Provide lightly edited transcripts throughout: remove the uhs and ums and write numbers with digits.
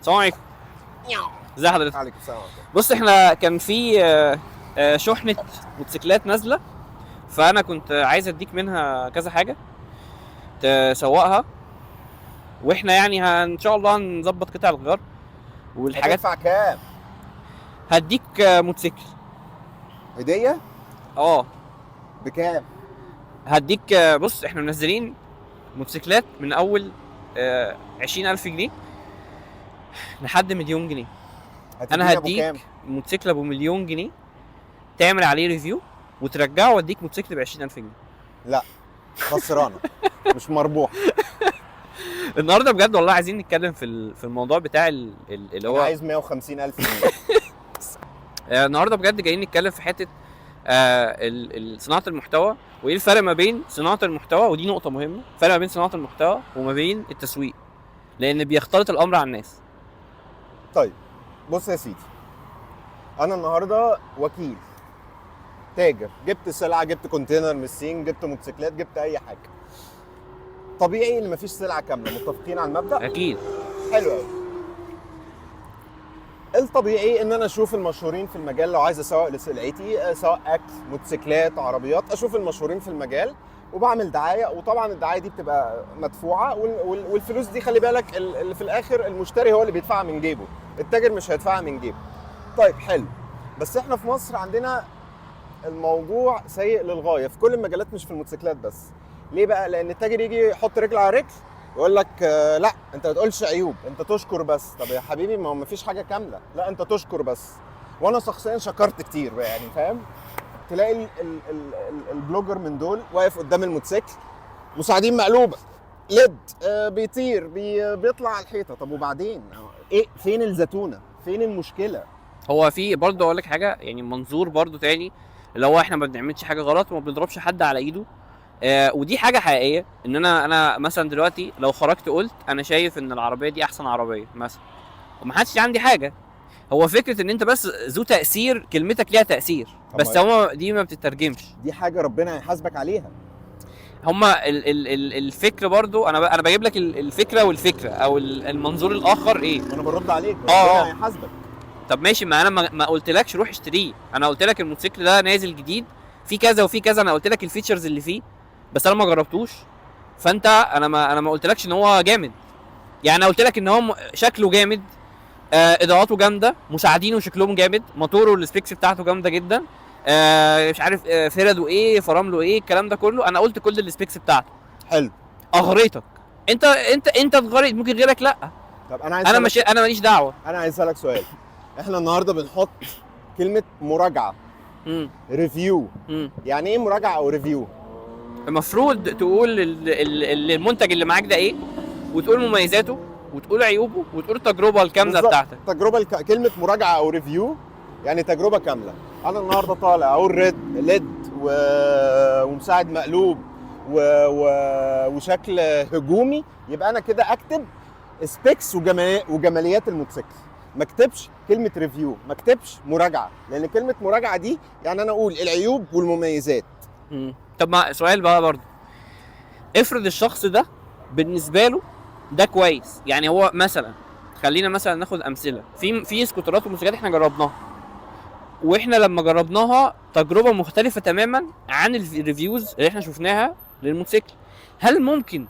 السلام عليكم. ازي حضرتك؟ عليكم السلام. بص، احنا كان في شحنه موتوسيكلات نازله، فانا كنت عايز اديك منها كذا حاجة تسوقها، واحنا يعني ان شاء الله هنظبط قطع الغيار والحاجات. هتدفع كام؟ هديك موتوسيكل. هديه؟ اه. بكام؟ هديك بص، احنا منزلين موتوسيكلات من اول 20000 جنيه لحد مليون جنيه. انا هتديني أبو كام؟ هديك موتوسيكل ابو مليون جنيه تعمل عليه review وترجعه، واديك موتوسيكل ب 20000 جنيه. لا، خسرانة مش مربوح. النهارده بجد والله عايزين نتكلم في الموضوع بتاع اللي انا هو عايز 150 الف جنيه. النهارده بجد جايين نتكلم في حتة صناعة المحتوى، وايه الفرق ما بين صناعة المحتوى، ودي نقطة مهمه، الفرق ما بين صناعة المحتوى وما بين التسويق، لان بيختلط الامر على الناس. طيب بص يا سيدي، انا النهارده وكيل تاجر، جبت سلعه، جبت container من الصين، جبت موتوسيكلات، جبت اي حاجة. طبيعي ان مفيش سلعه كامله، متفقين على المبدا؟ اكيد. حلو قوي. الطبيعي ان انا اشوف المشهورين في المجال، لو عايز اسوق لسلعتي، سواء اكل، موتوسيكلات، عربيات، اشوف المشهورين في المجال وبعمل دعايه، وطبعا الدعاية دي بتبقى مدفوعة، والفلوس دي خلي بالك اللي في الاخر المشتري هو اللي بيدفعها من جيبه، التاجر مش هيدفعها من جيبه. طيب حلو، بس احنا في مصر عندنا الموضوع سيء للغاية في كل المجالات، مش في الموتوسيكلات بس. ليه بقى؟ لان التاجر يجي يحط رجل على رجل يقول لك لا انت ما تقولش عيوب، انت تشكر بس. طب يا حبيبي ما هو ما فيش حاجة كامله، لا انت تشكر بس. وانا شخصيا شكرت كتير بقى، يعني فاهم؟ تلاقي ال ال ال ال ال blogger من دول واقف قدام الموتوسيكل، مساعدين مقلوبة، LED، بيطير، بيطلع على الحيطة. طب وبعدين ايه؟ فين الزتونه؟ فين المشكلة؟ هو في برضه اقول لك حاجة، يعني منظور برضه تاني، اللي هو احنا ما بنعملش حاجة غلط وما بنضربش حد على ايده، ودي حاجة حقيقية. ان انا مثلا دلوقتي لو خرجت قلت انا شايف ان العربية دي احسن عربية مثلا، وما حدش عندي حاجة، هو فكرة ان انت بس ذو تاثير، كلمتك ليها تاثير، طب بس ما- هما دي ما بتترجمش. دي حاجة ربنا هيحاسبك عليها. هما ال ال ال الفكر برضو، انا بجيب لك الفكرة والفكرة او المنظور الاخر ايه. ما انا برد عليك، ربنا هيحاسبك. طب ماشي، ما انا ما قلتلكش روح اشتريه، انا قلت لك الموتوسيكل ده نازل جديد في كذا وفي كذا، انا قلت لك ال features اللي فيه، بس انا ما جربتوش، فانت انا ما قلتلكش ان هو جامد، يعني انا قلت لك ان هو شكله جامد، اضاءاته جامدة، مساعدينه شكلهم جامد، موتوره ال specs بتاعته جامدة جدا، مش عارف، فرده ايه، فرامله ايه، الكلام ده كله انا قلت كل ال specs بتاعته. حلو. اغريتك انت اتغريت، ممكن غيرك لا. طب انا عايز انا أسألك- مش انا ماليش دعوه. انا عايز اسالك سؤال. احنا النهارده بنحط كلمة مراجعه، review. يعني ايه مراجعه او review؟ المفروض تقول المنتج اللي معاك ده ايه، وتقول مميزاته، وتقول عيوبه، وتقول التجربة الكاملة بالظبط. بتاعتك. تجربه كلمة مراجعه او review يعني تجربه كاملة. انا النهارده طالع اقول red LED ومساعد مقلوب وشكل هجومي، يبقى انا كده اكتب specs وجماليات الموتوسيكل، ما اكتبش كلمة review، ما اكتبش مراجعه، لان كلمة مراجعه دي يعني انا اقول العيوب والمميزات. طب ما سؤال بقى برضه، افرض الشخص ده بالنسبة له ده كويس، يعني هو مثلا، خلينا مثلا ناخد امثلة في سكوترات وموتوسيكلات احنا جربناها، واحنا لما جربناها تجربه مختلفة تماما عن ال reviews اللي احنا شفناها للموتوسيكل. هل ممكن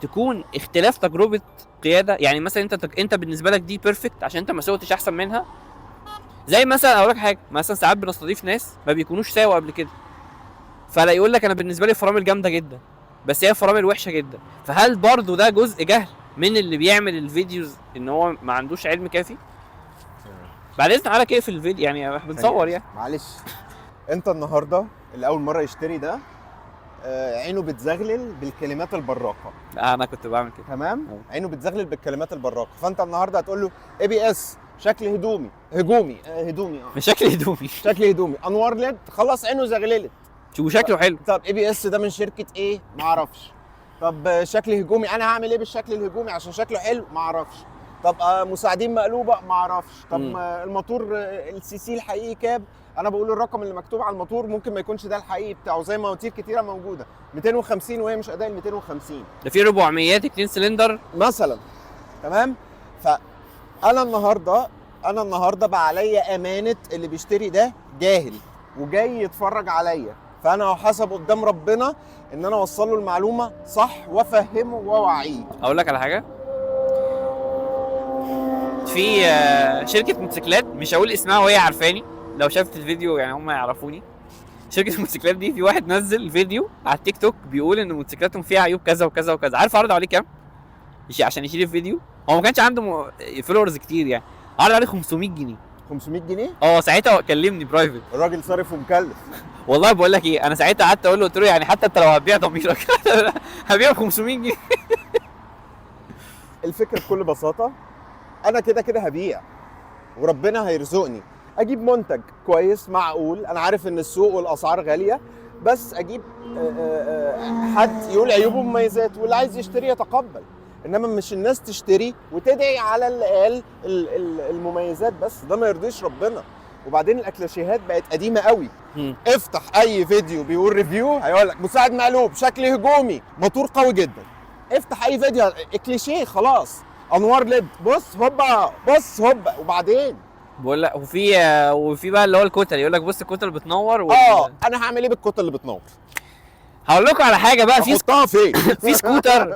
تكون اختلاف تجربه قيادة؟ يعني مثلا انت بالنسبة لك دي perfect عشان انت ما سوقتش احسن منها. زي مثلا اقول لك حاجة، مثلا ساعات بنستضيف ناس ما بيكونوش ساقوا قبل كده، فلا يقول لك انا بالنسبة لي الفرامل جامدة جدا، بس هي فرامل وحشة جدا. فهل برضو ده جزء جهل من اللي بيعمل ال videos ان هو ما عندوش علم كافي؟ بعد اذن حضرتك اقفل الفيديو، يعني احنا بنصور يعني. معلش، انت النهارده اللي اول مرة يشتري ده، عينه بتزغلل بالكلمات البراقه. لا، انا كنت بعمل كده. تمام؟ عينه بتزغلل بالكلمات البراقه، فانت النهارده هتقول له ABS، شكل هدومي، هجومي، هدومي، من شكل هدومي. شكل هدومي، انوار LED، خلاص عينه زغللت. وشكله حلو. طب ABS ده من شركة ايه؟ ما اعرفش. طب شكل هجومي، انا هعمل ايه بالشكل الهجومي عشان شكله حلو؟ ما اعرفش. طب مساعدين مقلوبة؟ ما اعرفش. طب الموتور، ال CC الحقيقي كام؟ انا بقول الرقم اللي مكتوب على الموتور ممكن ما يكونش ده الحقيقي بتاعه، زي مواتير كتيرة موجودة 250 وهي مش اداء ال 250. ده في 400 2 سلندر مثلا. تمام؟ انا النهارده بقى عليا امانه، اللي بيشتري ده جاهل وجاي يتفرج عليا، فانا هحاسب قدام ربنا ان انا اوصل له المعلومة صح وافهمه واوعيه. اقول لك على حاجة، في شركة موتوسيكلات مش هقول اسمها وهي عارفاني، لو شافت الفيديو يعني هم يعرفوني. شركة الموتوسيكلات دي في واحد نزل فيديو على التيك توك بيقول ان موتوسيكلاتهم فيها عيوب كذا وكذا وكذا. عارف عرض عليه كام عشان يشيل الفيديو؟ هو ما كانش عنده followers كتير يعني، عرض عليه 500 جنيه. 500 جنيه؟ اه، ساعتها كلمني private. الراجل صارف ومكلف. والله بقول لك ايه، انا ساعتها قعدت اقول له، قلت له يعني حتى انت لو هتبيع ضميرك هبيع ب 500 جنيه؟ الفكرة بكل بساطه، انا كده كده هبيع وربنا هيرزقني. اجيب منتج كويس معقول، انا عارف ان السوق والاسعار غاليه، بس اجيب حد يقول عيوبه ومميزاته، واللي عايز يشتري يتقبل. انما مش الناس تشتري وتدعي على اللي قال المميزات بس، ده ما يرضيش ربنا. وبعدين الاكلاشيهات بقت قديمة قوي. افتح اي فيديو بيقول review هيقول لك مساعد مقلوب، شكل هجومي، موتور قوي جدا. افتح اي فيديو كليشيه خلاص، انوار LED، بص هوبا بص هوبا، وبعدين بقول لك وفي بقى اللي هو الكتل، يقول لك بص الكتل بتنور اه، انا هعمل ايه بالكتل اللي بتنور؟ هقول لكم على حاجة بقى، في احطها فين؟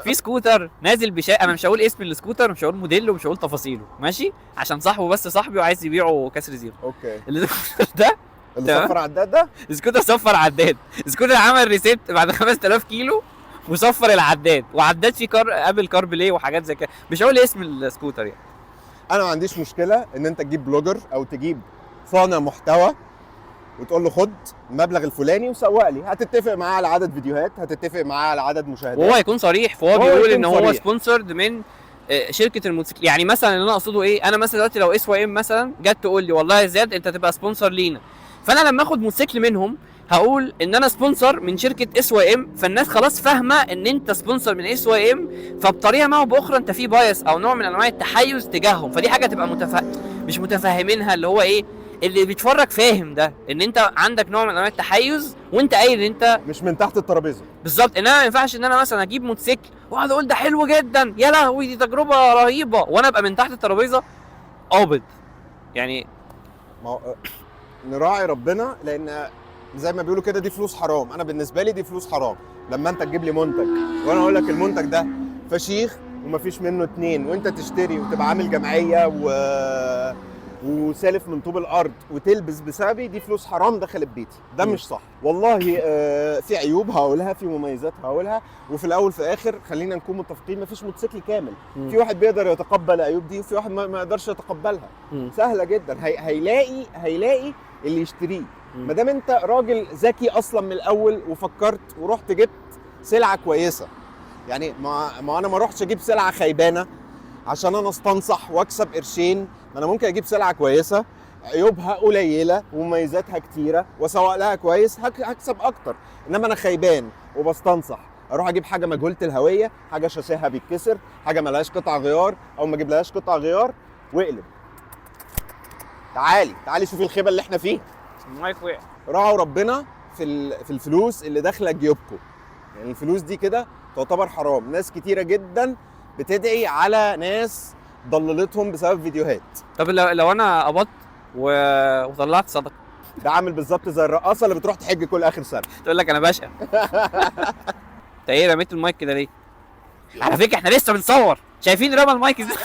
في سكوتر نازل انا مش هقول اسم السكوتر، مش هقول موديله، ومش هقول تفاصيله، ماشي؟ عشان صاحبه، بس صاحبي وعايز يبيعه كسر zero. السكوتر ده اللي تمام. صفر عداد ده؟ السكوتر صفر عداد. السكوتر عمل reset بعد 5000 كيلو وصفر العداد، وعداد فيه car Apple CarPlay وحاجات زي كده. مش هقول اسم السكوتر يعني. انا ما عنديش مشكلة ان انت تجيب blogger او تجيب صانع محتوى وتقول له خد المبلغ الفلاني وسوق لي، هتتفق معاه على عدد فيديوهات، هتتفق معاه على عدد مشاهدات. وهو يكون صريح، فهو وهو بيقول يكون ان هو صريح. sponsored من شركة الموتوسيكل. يعني مثلا اللي انا اقصده ايه، انا مثلا دلوقتي لو SYM مثلا جت تقول لي والله يا زياد انت تبقى sponsor لينا، فانا لما اخد موتوسيكل منهم هقول ان انا sponsor من شركة SYM، فالناس خلاص فاهمه ان انت sponsor من SYM، فبطريقه ما او باخرى انت في bias او نوع من انواع التحيز تجاههم. فدي حاجة تبقى مش متفهمينها، اللي هو ايه، اللي بيتفرج فاهم ده ان انت عندك نوع من انواع التحيز وانت قايل ان انت مش من تحت الترابيزه. بالظبط. انما ما ينفعش ان انا مثلا اجيب موتوسيكل واقعد اقول ده حلو جدا، يا لهوي دي تجربه رهيبه، وانا ابقى من تحت الترابيزة قابض يعني. ما هو نراعي ربنا، لان زي ما بيقولوا كده دي فلوس حرام. انا بالنسبة لي دي فلوس حرام. لما انت تجيب لي منتج وانا اقول لك المنتج ده فشيخ ومفيش منه اتنين، وانت تشتري وتبقى عامل جمعية وسالف من طوب الارض وتلبس بسببي، دي فلوس حرام دخلت بيتي، ده مش صح والله. في عيوب هقولها، في مميزات هقولها، وفي الاول في الاخر خلينا نكون متفقين مفيش موتوسيكل كامل. في واحد بيقدر يتقبل العيوب دي وفي واحد ما يقدرش يتقبلها. سهلة جدا، هي هيلاقي اللي يشتريه. ما دام انت راجل ذكي اصلا من الاول وفكرت ورحت جبت سلعه كويسه، يعني ما انا ما اروحش اجيب سلعه خيبانه عشان انا استنصح واكسب قرشين. ما انا ممكن اجيب سلعه كويسة عيوبها قليله ومميزاتها كتيرة واسوق لها كويس، هكسب اكتر. انما انا خيبان وبستنصح، اروح اجيب حاجة مجهولة الهويه، حاجة شاسيها بيتكسر، حاجة ملهاش قطع غيار او ما اجيبلهاش قطع غيار، واقلب. تعالي تعالي شوفي الخيبه اللي احنا فيها. المايك وقع. راعوا ربنا في الفلوس اللي داخله جيوبكم. يعني الفلوس دي كده تعتبر حرام. ناس كتيرة جدا بتدعي على ناس ضللتهم بسبب فيديوهات. طب لو انا قبضت وطلعت صدقه؟ ده عامل بالظبط زي الرقاصه اللي بتروح تحج كل اخر سنه. تقول لك انا بشقى. انت ايه رميت المايك كده ليه؟ على فكرة احنا لسه بنصور، شايفين رمى المايك ازاي؟